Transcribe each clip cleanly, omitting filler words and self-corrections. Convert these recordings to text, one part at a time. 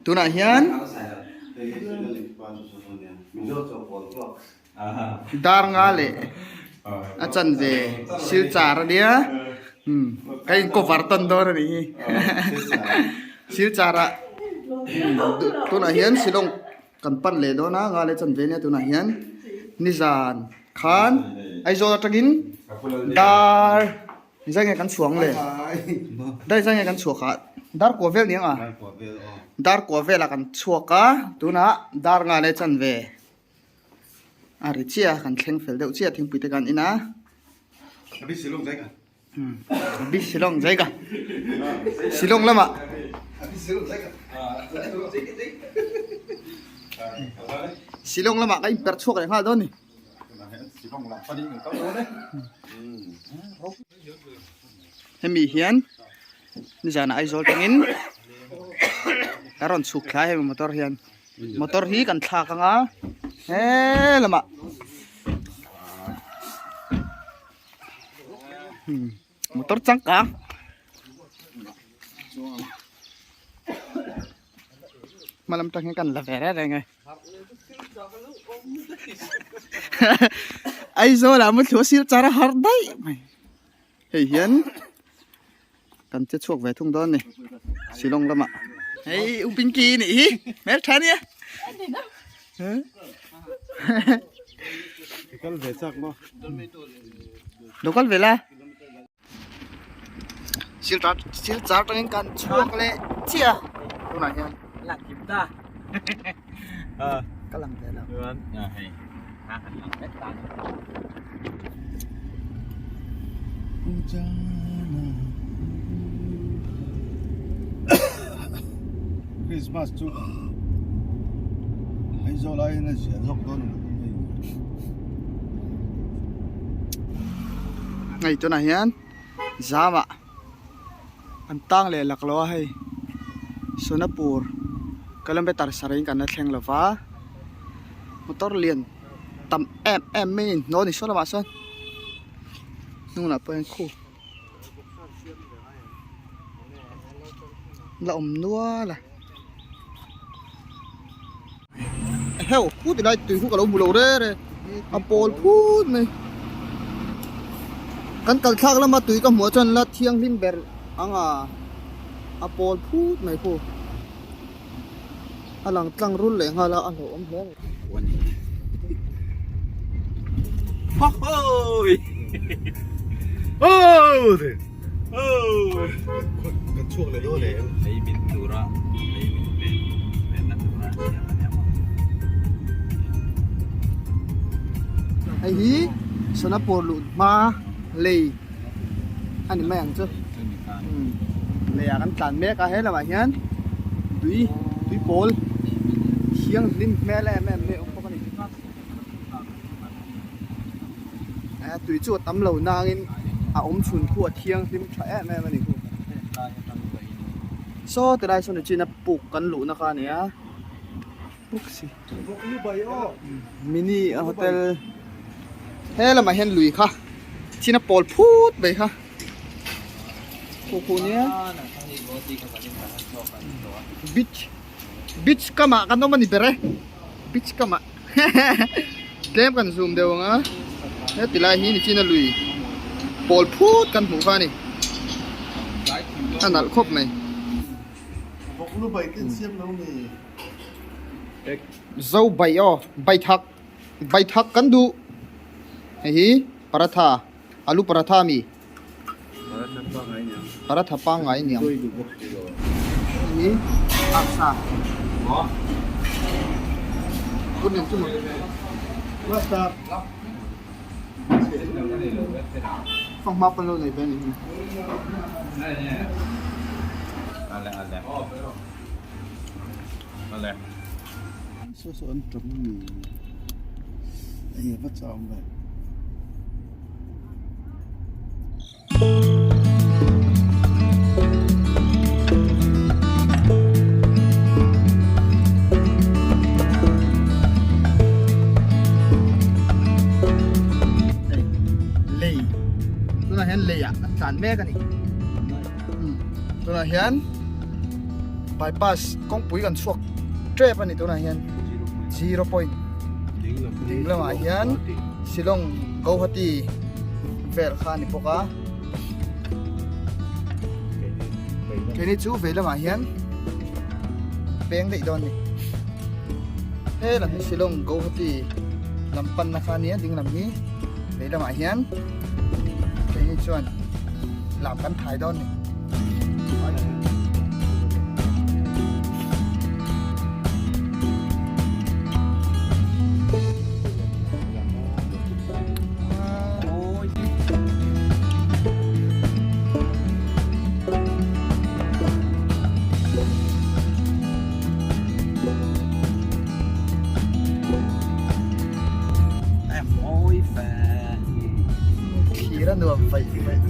Tunah hian dar nga leh a chanve silchar a nia umm ka in cover tawn dawn a nih hi silchar ah tunah hian shillong kan pan leh dawn a nga leh chanve nia tunah hian nizan khan Aizawl atangin dar Zai nge kan chhuang le? Dai zai nge kan chhuak a? Dar kua vel niang a? Dar kua velah kan chhuak a, tunah dar nga leh chanve a ri chiah a, kan thleng fel deuh chiah thingpui te kan in a. Abi Shillong zai ka. Abi Shillong zai ka. Shillong lamah. Abi Shillong zai ka. Shillong lamah ka inperh chhuak leh nghal dawn ni. Hemi hian nizanah Aizawl tangin a rawn chhuk thlai hemi motor hian motor hi kan thlak anga he lamah motor changkang. Hmalam tang hian kan la ve reng reng e. Aizawl ah maw thlu a sil char a har daih mai. Hei hian kan che chhuak ve thung dawn a ni Shillong lamah. Hei u Pinky nih hi hmeltha ania. Kal ve chak maw. Lo kal ve la. Silchar silchar tangin kan chhuak leh chiah a tunah hian lang kim ta ka lang ve lo chuan hei a han lang vek ta Christmas chu Aizawl aiin a zia zawk dawn a ni. Hei tunah hian zamah an tang leh lak lo a hei Sonapur kilometer sarih kan la thleng lo va motor lian tam em em mai a inhnawn a ni saw lamah sawn hnungah pawh hian khu la awm nual a. Heuh phut ilai tui khu ka lo hmu lo re re a pawl phut mai kan kal thlak lama tui ka hmuh chuan la thianghlim ber ang a a pawl phut mai khu a lang tlang rul leh nghal a a hlauhawm hle a ni. Kan chhuak leh dawn em? Lei min tura lei min ven venna tura siam a nia maw. Hei hi Sonapur luh hma lei a ni mai ang chu. Lei ah kan tlan mek a he lamah hian tui tui pawl thianghlim hmel em em mai a awm bawk a ni. Tui chu a tam lo nangin a awm chhun khu a thianghlim tha em em a ni khu. Saw ti lai sawn chin a puk kan luhna kha a ni a puk si mini hotel he lamah hian lui kha chin a pawl phut mai kha khu khu nia beach beach kamah kan awm a ni ber e beach kamah. Tlem kan zoom deuh ang a heti lai hi nichina lui pawl phut kan hmuh kha a ni a nalh khawp mai. Zo bai aw bai thak bai thak kan duh hei hi paratha alu paratha a mi paratha pangngai a niang hei hi arsa fanghma pawn lo nei ve a nih hi. Lei tunah hian lei ah an tlan mek a ni tunah hian. Bypass kawngpui kan chhuak tep a ni tunah hian zero point ding lamah hian Shillong Guwahati vel kha a ni bawk a keini chu vei lamah hian peng daih dawn a ni he lam hi Shillong Guwahati lam panna kha a nia ding lam hi vei lamah hian keini chuan lam kan thai dawn a ni. Thlir a nuam vaih vaih.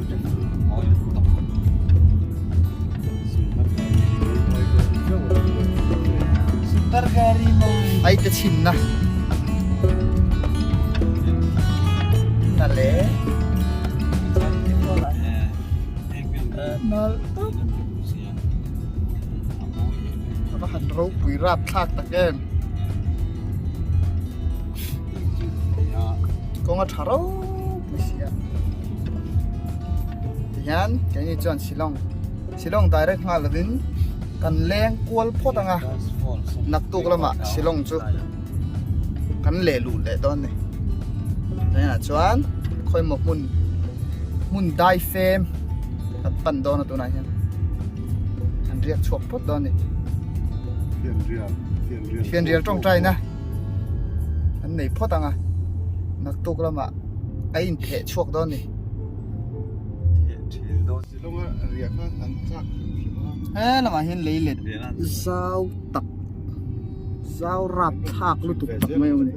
Ai te chhinna na le nal tawp a va han ropui rap thlak tak em kawng a tha ropui si a. Tihian keini chuan Shillong Shillong direct nghal lovin kan leng kual phawt ang a naktuk lamah Shillong chu kan leh luh leh dawn a ni tunah chuan khawimaw hmun hmun dai fem kan pan dawn a tunah hian kan riak chhuak phawt dawn a ni fianrial tawngtaina kan nei phawt ang a naktuk lamah a intheh chhuak dawn a ni. He lamah hian lei let zau tak zau rap thlak lutuk tak mai a awm a ni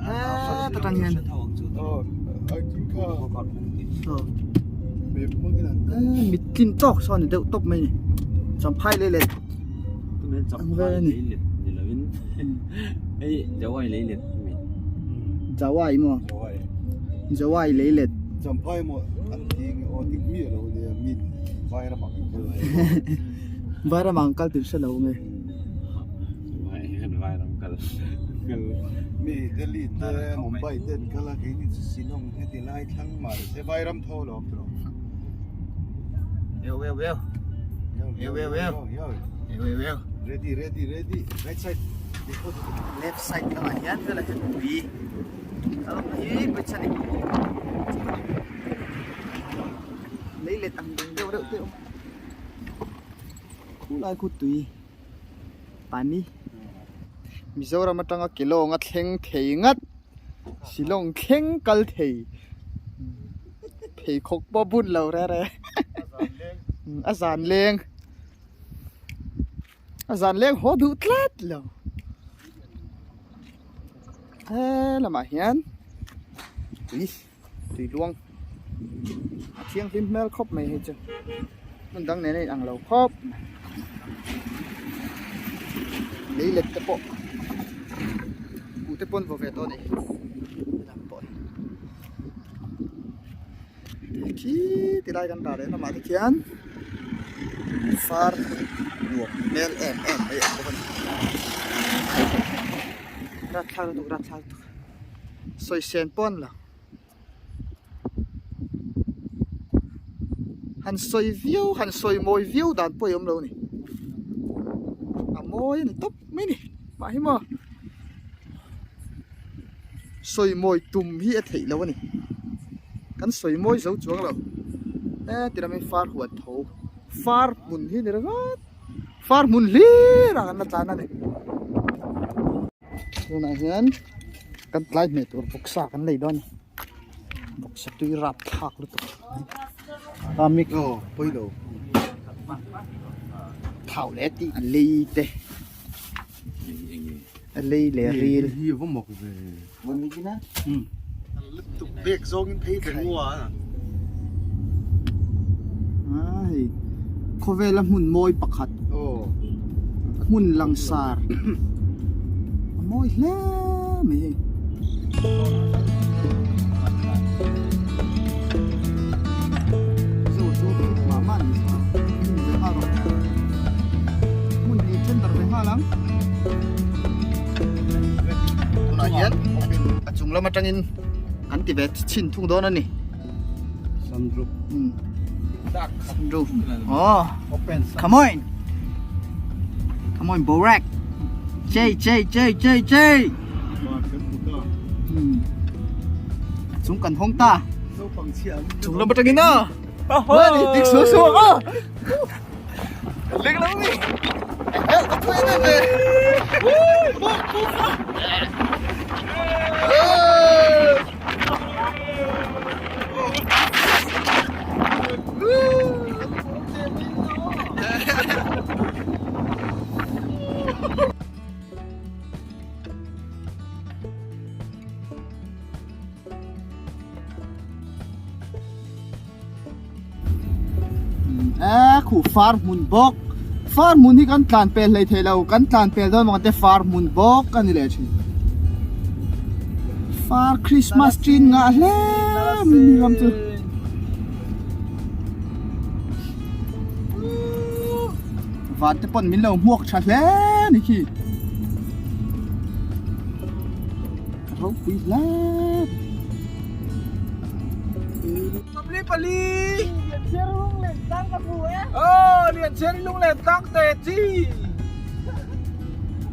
heta tang hian mit tlin tawk sawn a ni deuh tawp mai a ni champhai lei let ang vel a ni Jawai maw Jawai lei let Champhai maw an ti nge aw dik miah lo nia min Vairam ang kal Vairam ang kal tih hre lo nge Vairam kal Mi Delhi te Mumbai te an kal a keini chu Shillong heti lai thlang mah se Vairam tho lo awm tawh Eu eu eu eu eu eu eu eu eu Ready ready ready right side Left side lamah hian velah hian tui a awm hi bridge a ni lei let ang dang deuh reuh te a awm khulai khu tui pani Mizoram atanga Kelawng a thleng thei ngat Shillong thleng kal thei pheikhawk pawh bun lo re re a zan leng. A zan leng haw duh tlat lo. He lamah hian tui tui luang a thianghlim hmel khawp mai hei chu hmun dang nen a inang lo khawp mai. Lei let te pawh buh te pawn vaw ve tawh a ni helam pawh hi. Khi ti lai kan dah leh lamah te khian far nuam hmel em em mai a awm bawk a ni rapthlak lutuk rapthlak lutuk sawisel pawh a ni lo han sawi viau han sawi mawi viau dan pawh a awm lo a ni a mawi a ni tawp mai a ni mah hi maw. Sawi mawi tum hi a theih loh a ni. Kan sawi mawi zo chuang lo. He ti lam hi far huan tho. Far hmun hi ni ringawt. Far hmun hlir a kan la tlan a ni. Tunah hian kan tlai hmeh tur bawksa kan lei dawn a ni. Bawksa tui rap thlak lutuk. Amik aw pawi lo. Thau leh tih a lei te. A lei leh ril. Hi va mawk ve. Lutuk bek zawngin phei ve ngua a. A hei khawvela hmun mawi pakhat. Aw. Hmun langsar. A mawi hle mai hei. Zo chu mah mah ni. nghal ang. Tunah hian a chung lam atangin kan ti ve chhin thung dawn a ni. Sunroof. Sunroof. Oh. Open. Come on. Come on Borak. Chei chei chei chei chei. Chung kan hawng ta. Chung lam atangin a. Mani dik su su a. Ling lo mi. Eh, ka pui na ve. E khuh far hmun bawk far hmun hi kan tlan pel hlei thei lo kan tlan pel dawn vang te far hmun bawk a ni leh thin far christmas tree ngah hle mai mi ram chu van te pawn min lo hmuak tha hle a ni khi ropui hle. Pali Lianchhiari lunglen tlang ka hmu e. Aw Lianchhiari lunglen tlang te chi.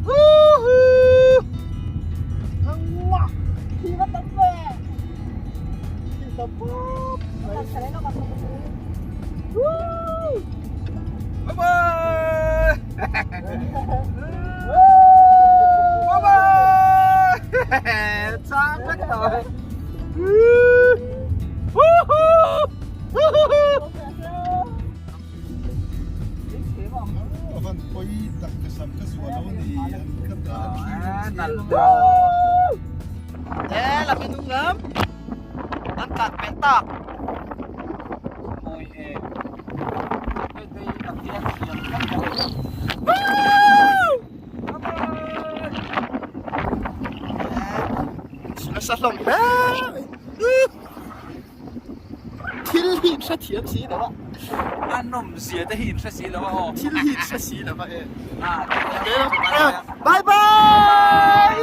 Woohoo! Thangma thi va tam ve. Thi tam pop. Woo! Bye bye. Bye bye. Chang vek tawh. Avan pawi tak ka sam ka zuah lo ni an ka dah E lam hi hnung lam an tlan peh tak. Nasa hlawm hle mai. Thil hi in hre thiam si lo a. A nawm zia te hi in hre si lo a aw. Thil hi in hre si lo a e. Bye bye!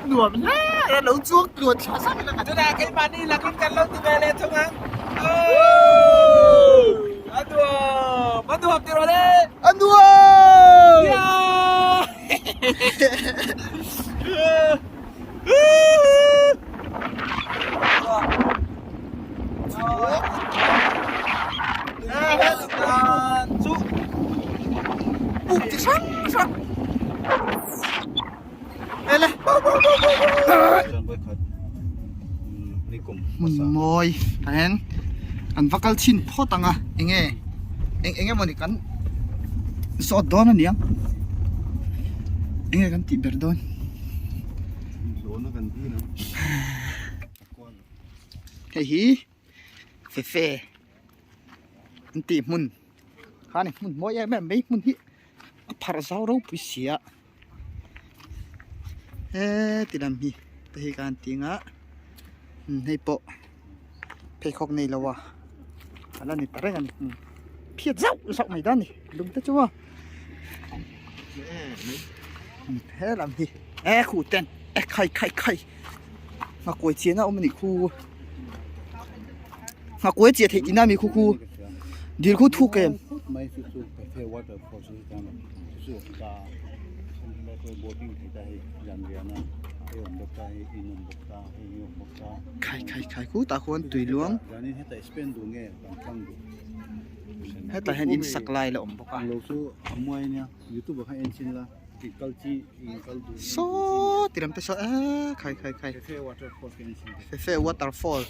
Nuam hle a lo chuang tluan thla sak ila kan. Chutah keimahni lakin kan lo ti ve leh thung ang. A nuam! A nuam tiraw le! A nuam! Yeah! Buk chi hrang hrang. Ele. Hmun mawi tah hian kan va kal chhin phawt ang a enge eng eng emawni kan zawt dawn a niang enge kan tih ber dawn. Hei hi fefe an tih hmun kha a ni hmun mawi em em mai hmun hi a pharh zau ropui si a heti lam hi te hi khan ting a hei pawh pheikhawk nei lo a a la ni ta reng a ni phiat zauh zauh mai dawn a ni lung te chu a he lam hi e khu ten e khai khai khai nghakuai chian a awm a nih khu nghakuai chiah theih tihna a mi khu khu dil khu thuk em. Khai khai khai khu tah khuan tui luang hetah hian in sak lai la awm bawk a. Saw ti lam te saw eee khai khai khai fefe waterfall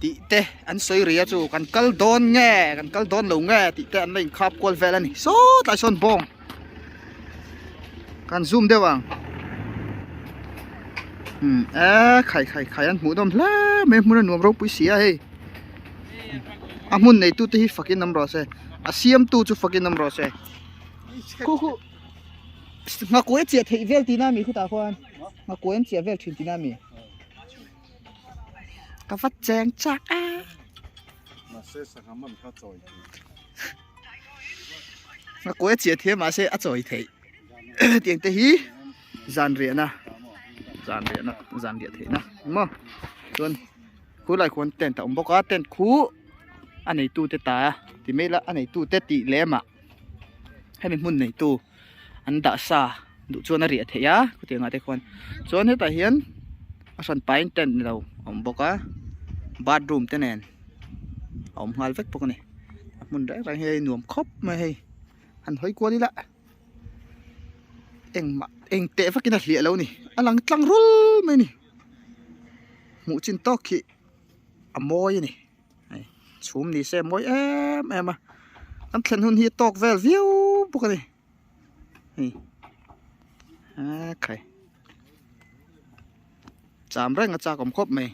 tih te an sawi ri a chu kan kal dawn nge kan kal dawn lo nge tih te an la inkhap kual vel a ni saw tlai sawn bawng kan zoom deuh ang umm eee khai khai khai an hmuh nawm hle mai hmun a nuam ropui si a hei a hmun nei tu te hi fakin awm rawh se a siam tu chu fakin awm rawh se. Khu khu nghakuai chiah theih vel tihna a mi khutah khuan nghakuai an chiah vel thin tihna a mi. Ka va cheng chak a. Mahse sangha man kha chawi thei. A kuai a chiah thiam mahse a chawi thei. Tiang te hi zan riahna zan riahna zan riah theihna maw chuan khu lai khuan tent a awm bawk a tent khu a neitu te ta ti mai ila a neitu te tih lem ah hemi hmun neitu an dah sa duh chuan a riah theih a khutiang ah te khuan chuan hetah hian a hran pain tent ni lo a awm bawk a bathroom te nen a awm nghal vek bawk a ni a hmun reng reng hi a nuam khawp mai hei han hawi kual ila. Engmah eng teh vakin a hliah lo ni a lang tlang rul mai a ni hmuh chin tawk hi a mawi a ni hei chhum ni se a mawi em em a kan thlen hun hi a tawk vel viau bawk a ni hei ekhai cham reng a chak awm khawp mai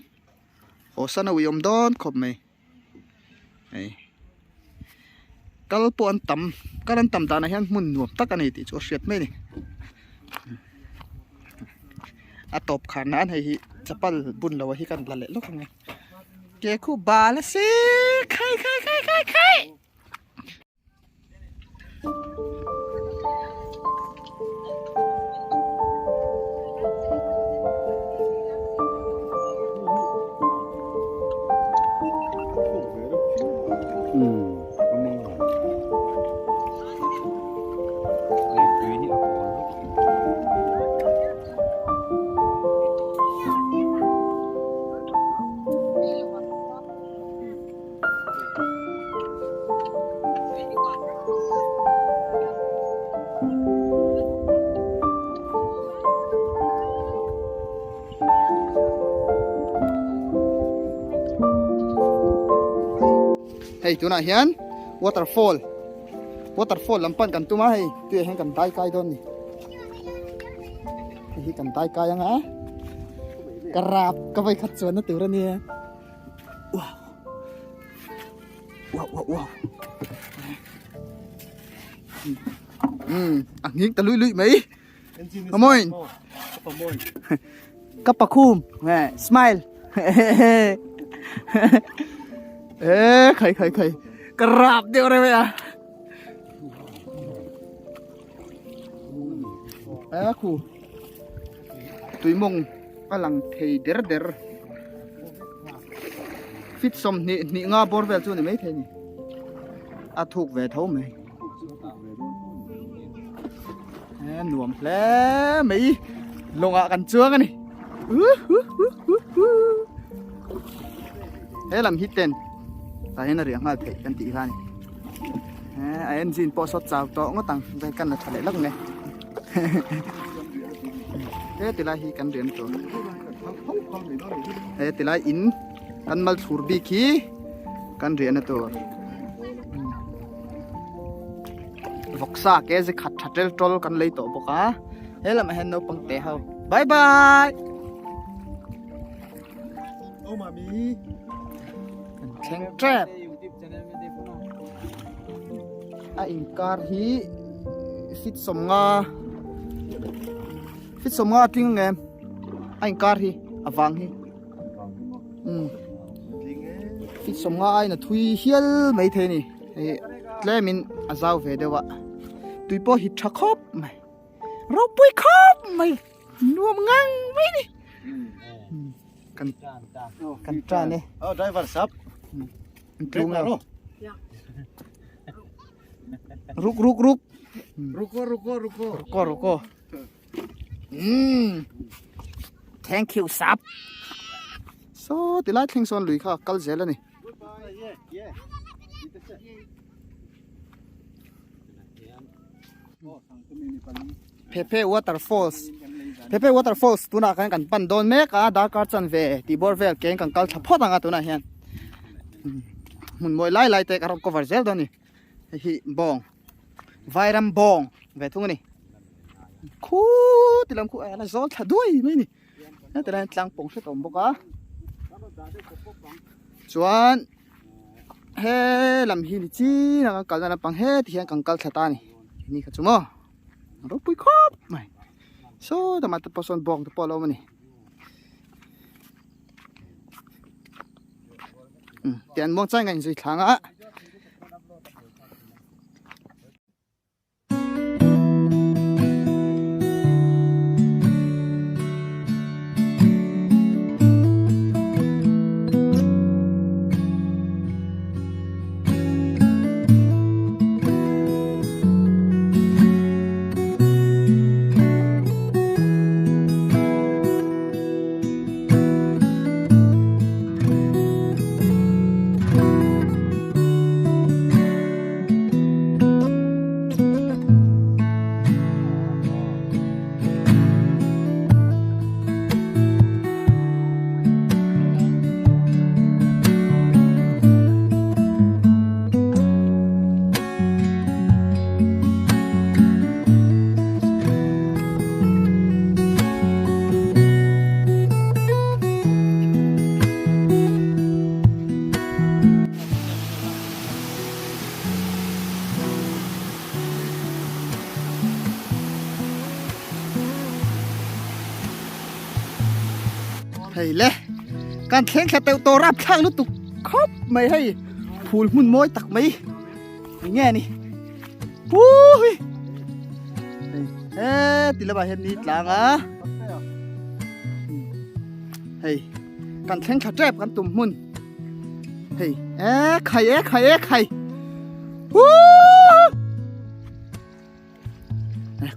haw san a ui awm dawn khawp mai. Hei kal pawh an tam kal an tam danah hian hmun nuam tak a ni tih chu a hriat mai a ni a tawp khar nan hei hi chapal bun lo hi kan la leh lawk ang e ke khu bal a si khai khai khai khai khai. Hei tunah hian waterfall waterfall lam pan kan tum a hei tuiah hian kan dai kai dawn a ni hei hi kan dai kai ang a ka rap ka vawi khat chuan na tur a nia. Wow. Wow, wow, wow. A nghing ta lui lui mai. Amoin. Ka pakhum. Smile. Ê, khai khai khai. Ka rap deuh reuh a. Ê khu. Tuimawng a lang thei der der. Fit 20 hnih nga bawr vel chu a ni maithei a ni. A thuk ve tho mai. E nuam hle mai. Lawngah kan chuang a ni. He lam hi tent tah hian a riah nghal theih kan tih kha a ni. A engine pawh sawt chau tawh ngawt ang vai kan la tha leh lawk nge. He tilai hi kan rian tur. He tilai in kan mal thlur bik hi kan riahna tur. Vawksa ke ze khat tha tel tol kan lei tawh bawk a. He lamah hian naupang te ho. Bye bye. Oh mami. Kan thleng tep. A inkar hi fit 50 fit 50 a tling ang em a inkar hi a vang hi um fit 50 aiin a thui hial mai thei a ni hei tlemin a zau ve deuh a tui pawh hi tha khawp mai ropui khawp mai nuam ngang mai a ni. Kan kan tan e. Oh driver sap. Tlung lo. Ruk ruk ruk. Ruko ruko ruko. Ruko ruko. Mm. Thank you sap. So tilai thleng sawn lui kha kal zel ani. Phephe waterfalls Phephe waterfalls tunah khan kan pan dawn mek a darkar chan ve tih bawr vel keng kan kal thla phawt ang a tunah hian hmun mawi lai lai te ka rawn cover zel dawn a ni hei hi bawng vairam bawng ve thung a ni khuti lam khu a la zawl thla duai mai a ni heti lai hian tlang pawng hret a awm bawk a chuan. He lam hi ni chin a kan kalna lampang heti hian kan kal thla ta a ni ni kha chu maw ropui khawp mai saw tamah te pawh sawn bawng te pawh a lo awm a ni. Tian muang chang in zui thlang a. Hei le kan thleng thla teuh tawh rapthlak lutuk khawp mai hei phul hmun mawi tak mai nge ni hui he ti lamah hian ni tlang a hei kan thleng thla tep kan tum hmun hei e khai e khai e khai hu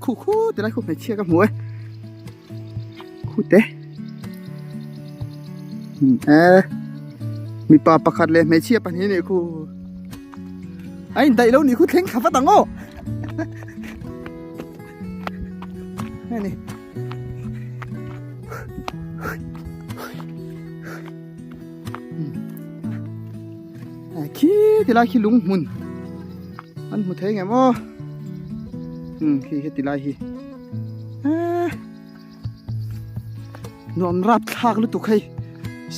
khu khu ti lai khu hmeichhia ka hmu e khu te e mipa pakhat leh hmeichhia pahnih nih khu a indaih lo nih khu thleng thla vat ang aw hei ni khi ti lai khi lung hmun an hmu thei ngem aw khi heti lai hi nuam rap thlak lutuk hei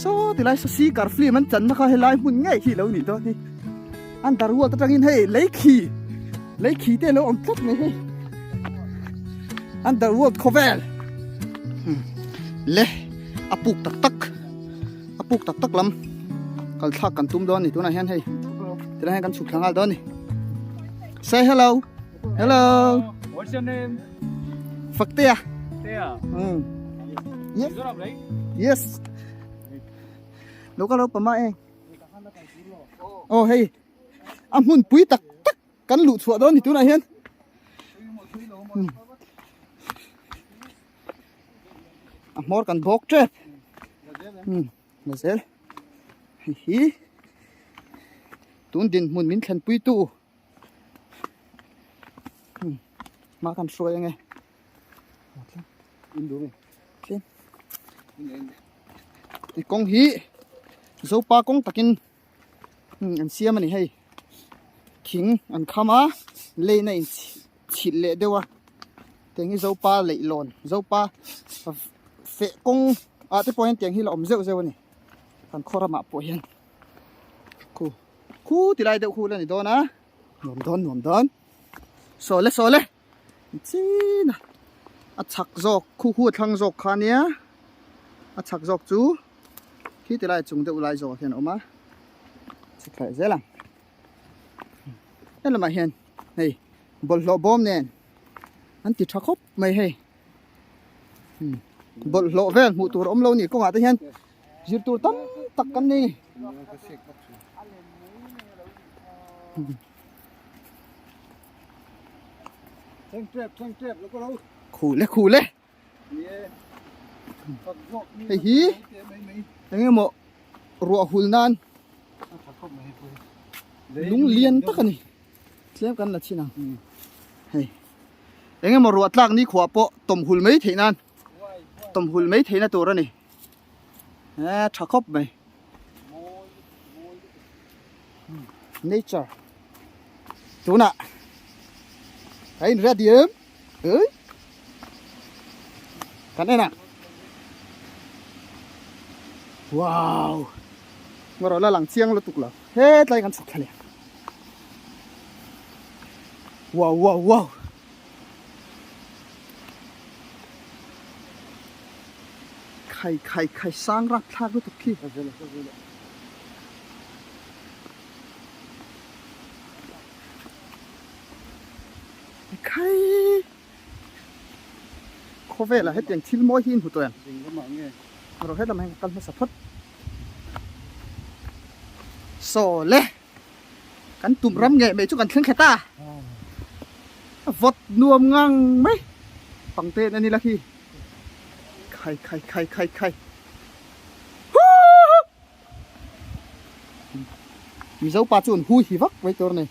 saw ti lai saw sikar film an channa kha helai hmun ngei hi lo nih dawn hi an darruat atangin hei lei khi lei khi te lo awm tlat mai hei underworld khawvel le a puk tak tak a puk tak tak lam kal thlak kan tum dawn a ni tunah hian hei tilai hian kan chhuk thla nghal dawn a ni say hello hello what's your name Faktea Tea yes yes lo ka lo pama e oh hei a hmun pui tak tak kan luh chhuah dawn a ni tunah hian a hmawr kan bawk tep la zel hei hi tun dinhmun min thlenpui tu hma kan hruai ange ti kawng hi zopa kawng takin an siam a ni hei thing an kham a lane a in chhilh leh deuh a tiang hi zopa leihlawn zopa feh kawng ah te pawh hian tiang hi la awm zeuh zeuh a ni kan khaw ramah pawh hian khu khu ti lai deuh khu la ni dawn a nuam dawn nuam dawn saw le saw le chin a a chhak zawk khu khu a thlang zawk kha nia a chhak zawk chu khi ti lai chung deuh lai zawk ah hian a awm a chhak leh zel ang helamah hian hei bawlhhlawh bawm nen an ti tha khawp mai hei bawlhhlawh vel hmuh tur awm lo ni kawngah te hian zir tur tam tak kan nei Khu le khu le hei hi eng emaw ruah hul nan lung lian tak a ni tlem kan la chhin ang hei eng emaw ruah tlak ni khuah pawh tawm hul mai theih nan tawm hul mai theihna tur a ni e tha khawp mai nature tunah ka in ready em ui kan en ah wow ngawrh la lang chiang lutuk lo hetlai kan chhuk thla leh wow wow wow Khai khai khai sang rap thlak lutuk khi. Khai! Khawvelah hetiang thil mawi hi in hmu tawh em? Rawh helamah hian ka kal hmasa phawt. Saw le! Kan tum ram ngei mai chu kan thleng thla ta. A vawt nuam ngang mai. Pangte en a ni la khi. Khai khai khai khai khai. Huuhh! Mizo pa chu an hui hi vak mai tur a ni.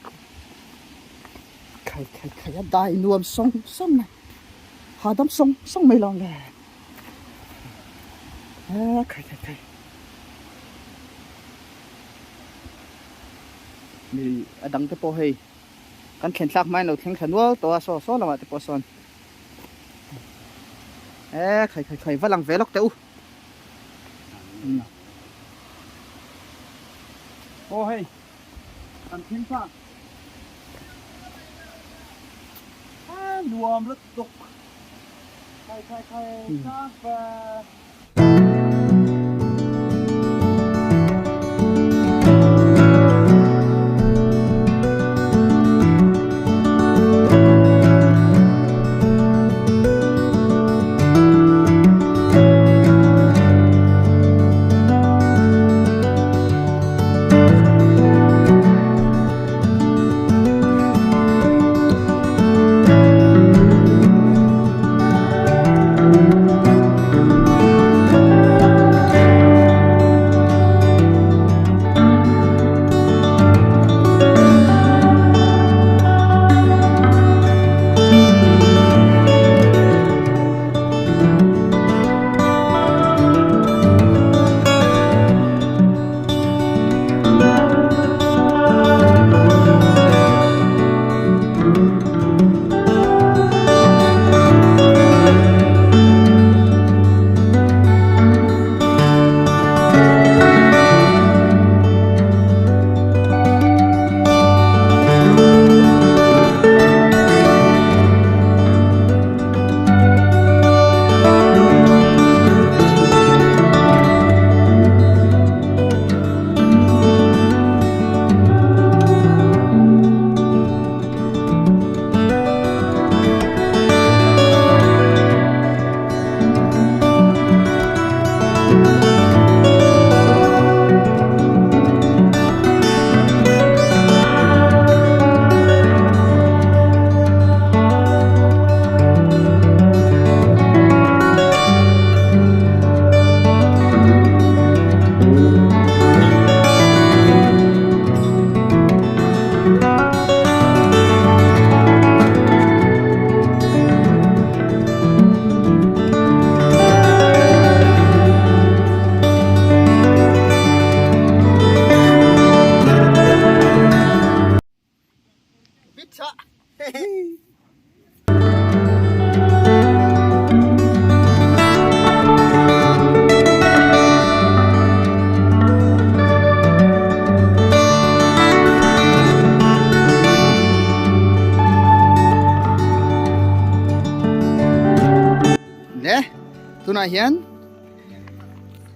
Khai khai khai a dai nuam sawng sawng mai. Hahdam sawng sawng mai lo le. A khai khai khai. Mi a dang te pawh hei kan thlen thlak hmain lo thleng thla nual tawh a saw saw lamah te pawh sawn. E khai khai khai va lang ve lawk teh u. Aw hei kan thim tha a nuam lutuk khai khai khai tlang pa. Le tunah hian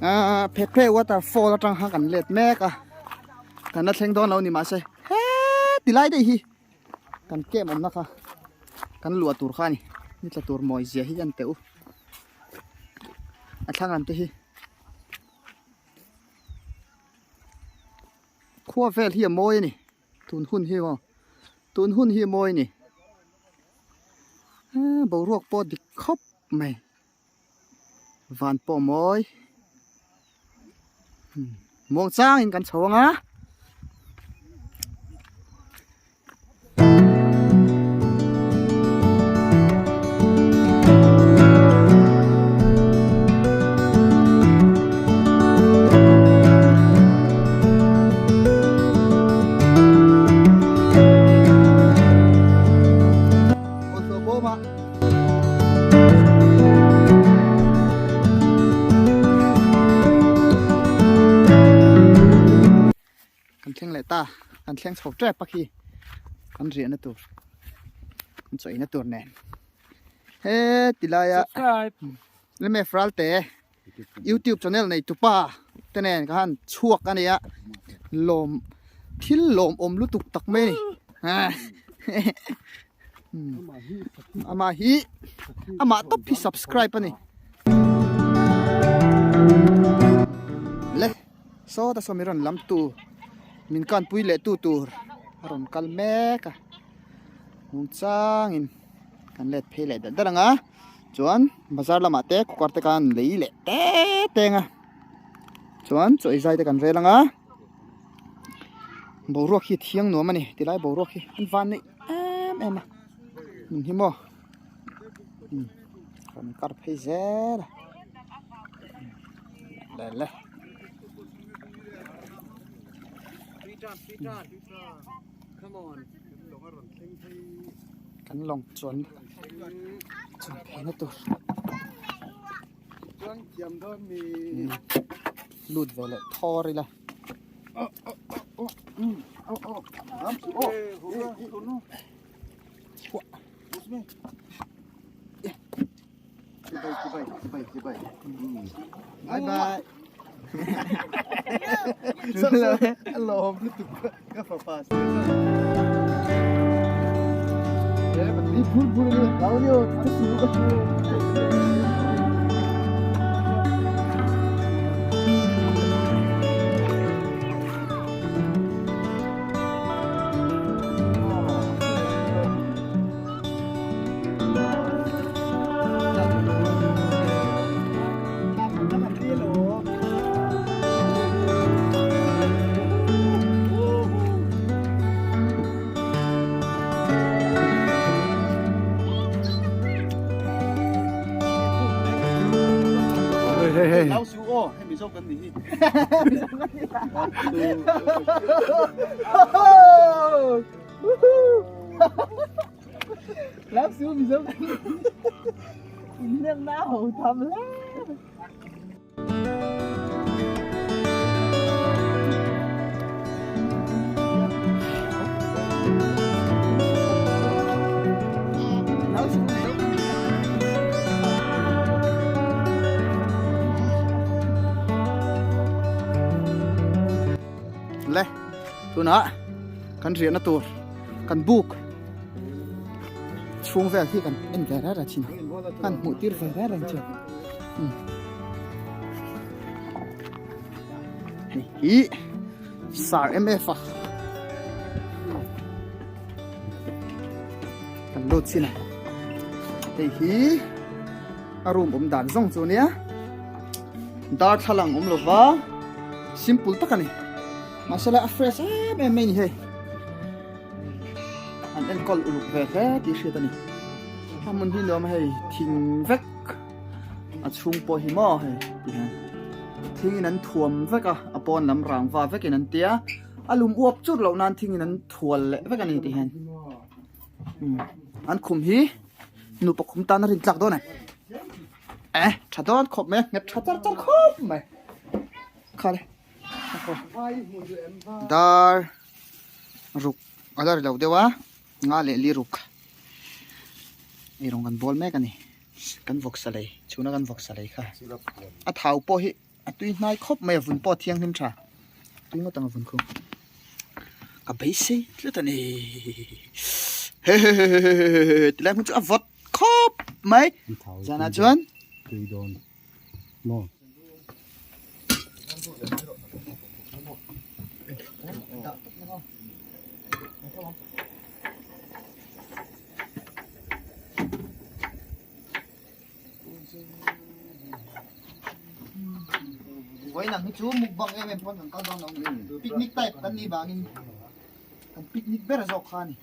ah Phephe waterfall atang kha kan let mek a kan la thleng dawn lo ni mahse heti lai daih hi kan camp awmna kha kan luah tur kha a ni ni tla tur mawi zia hi an teh u a thlang lam te hi khua vel hi a mawi a ni tun hun hi maw tun hun hi a mawi a ni boruak pawh dik khawp mai. Van pawh mawi muang changin kan chho ang a. Kan thleng leh ta, kan thleng chho tep a khi kan riahna tur kan chawina tur nen he ti laia lmf ralte youtube channel nei tupa te nen ka han chhuak a nia lawm thil lawmawm lutuk tak mai a ni. Amah hi amah tawp hi subscribe a ni. Le sawta saw mi rawn lam tu min kanpui leh tu tur a rawn kal mek a hung changin kan let phei leh dat dat ang a chuan bazar lamah te cooker te khan lei leh te teng a chuan chaw ei zai te kan rel ang a boruak hi thiang nuam a ni tilai boruak hi an van neih em em a hmun hi maw rawn kar phei zel a le le. Kan lawng chuan chuan phei na tur lut ve leh thawr ila. Bye bye. Le tunah kan riahna tur kan buk chhung vel hi kan en ve reng reng thin a kan hmuh tir ve reng reng thin hei hi sar em em a kan lut chin a hei hi a room awm dan zawng chu ania darthlalang awm lova simple tak a ni mahse a fresh em em mai a ni hei. An enkawl uluk ve hle tih hriat a ni. A hmun hi nuam a hei thing vek a chhung pawh hi maw hei ti hian thing in an thuam vek a a pawn lam rangva vek in an tia a lum uap chut loh nan thing in an thual leh vek a ni ti hian an khum hi nupa khum tan a rin tlak dawn e eh tha dawn khawp mai a nghet tha char char khawp mai khale dar. Ruk a la ri lo deuh a nga leh li ruk eirawng kan bawl mek a ni kan vawksa lei chhuna kan vawksa lei kha a thau pawh hi a tui hnai khawp mai a vun pawh a thianghlim tha tui ngawt ang a vun khu ka beisei tlat a ni hehehehehehe tilai hmun chu a vawt khawp mai zanah chuan maw. Vawiin ang hi chu mukbang em em pawn kan kal dawn lo picnic type kan nih vangin kan picnic ber zawk kha a ni.